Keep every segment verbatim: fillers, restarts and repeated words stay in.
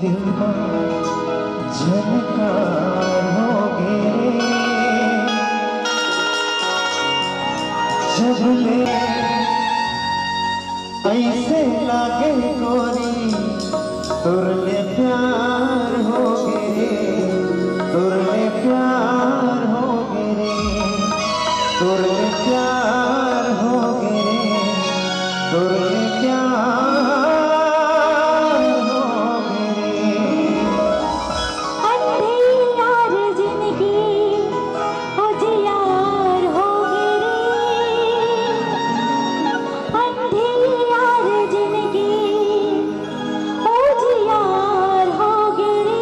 दिल मा झनकार होगे रे, जब ले अइसे लागे गोरी, तोर ले प्यार होगे रे, तोर ले प्यार होगे रे, तोर ले प्यार होगे रे, तोर ले प्यार होगे रे। अंधियार जिनगी उजियार होगे रे, अंधियार जिनगी उजियार होगे रे।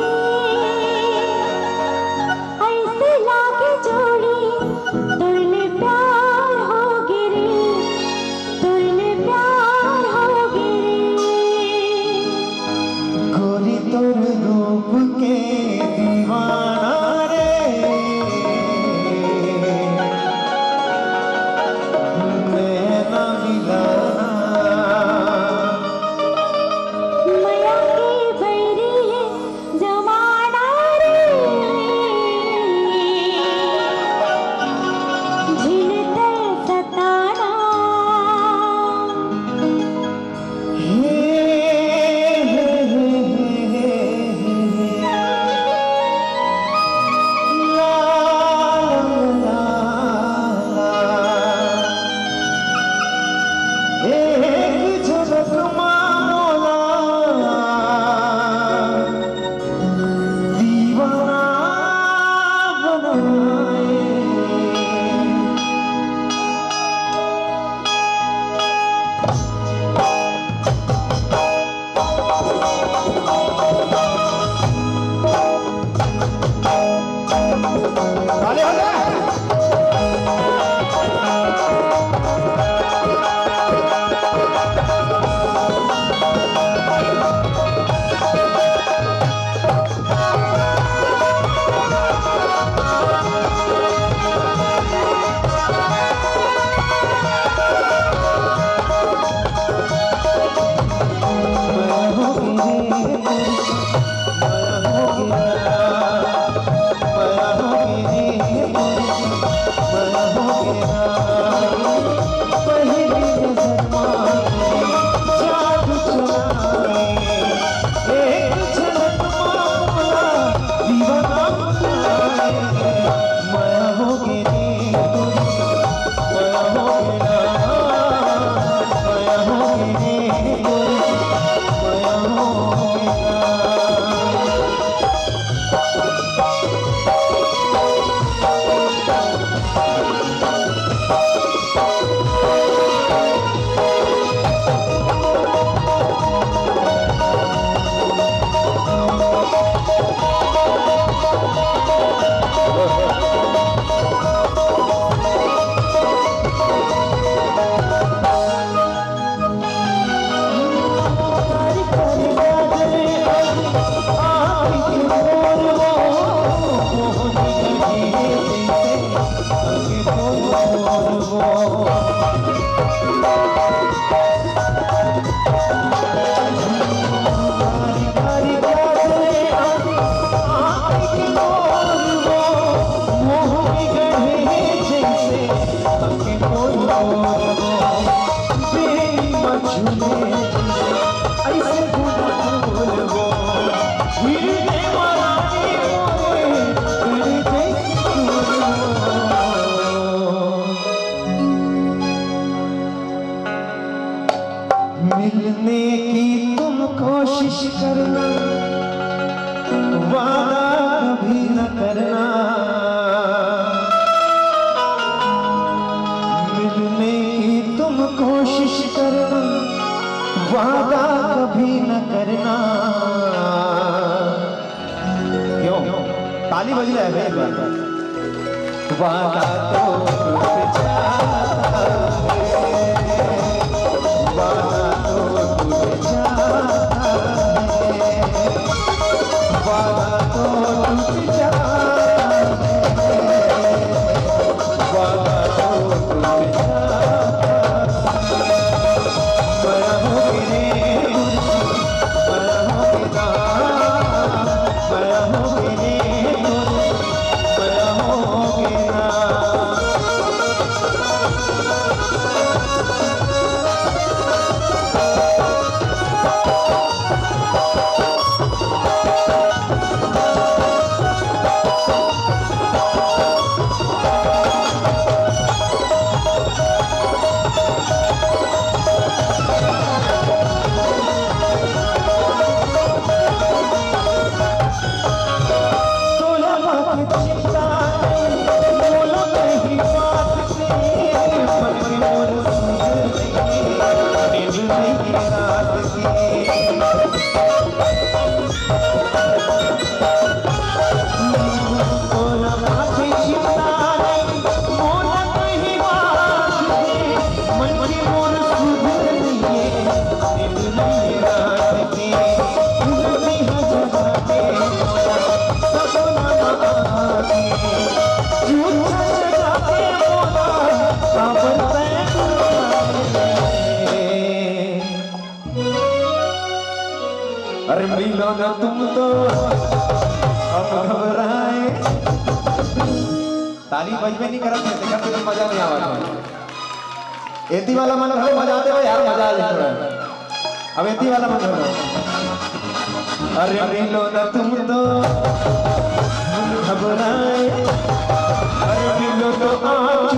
अइसे लागे जोड़ी, तोर ले प्यार होगे रे, तोर ले प्यार होगे रे। गोरी तोर रूप के दीवाना रे, नैना मिलाना। मया के बैरी हे जमाना रे, झिलते सताना। हे, हे, हे, हे, हे, हे। ला, ला, ला, ला। एक झलक मा मोला दीवाना बनाए। मिलने की तुम कोशिश करना, वादा कभी न करना। मिलने की तुम कोशिश करना, वादा कभी न करना। क्यों? ताली बज रहा है भाई, एक बार। वादा तो टूट जाता है, वादा तो टूट जाता है, वादा तो टूट जाता है, वादा तो टूट जाता है। बड़ा हो गिरे, बड़ा हो गिरा। अरे मिलो ना तुम तो हम घबराए। ताली बजबे नहीं करत हे, देखत हे तो मजा नहीं आवत हे। एती वाला मन घलो बजाते हो यार, मजा आ जाए थोड़ा। अब एती वाला मन घलो। अरे मिलो ना तुम तो हम घबराए, अरे मिलो तो आज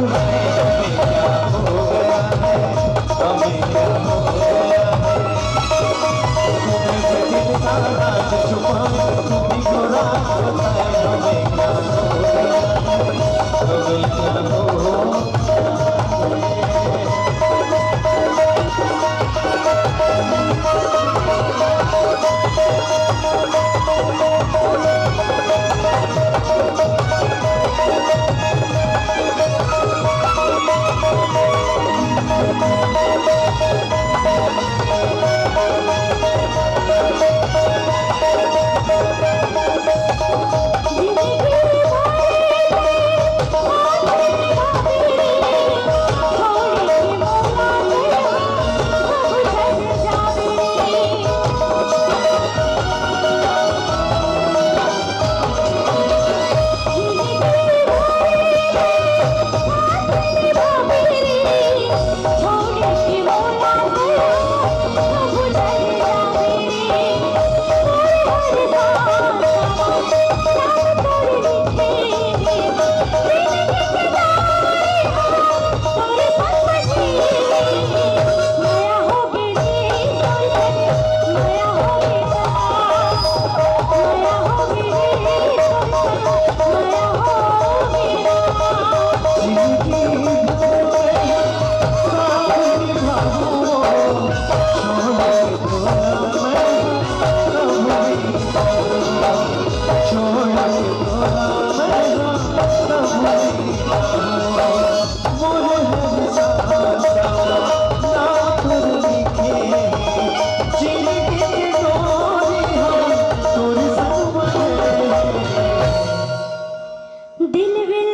दिल विल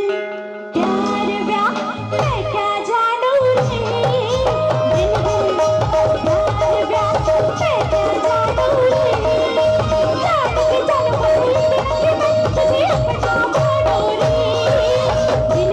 प्यार व्या, मैं क्या जानू रे। दिल विल प्यार व्या, मैं क्या जानू रे। जान के जान पगली तेरा, मैं तुझे अपना मानू रे। दिल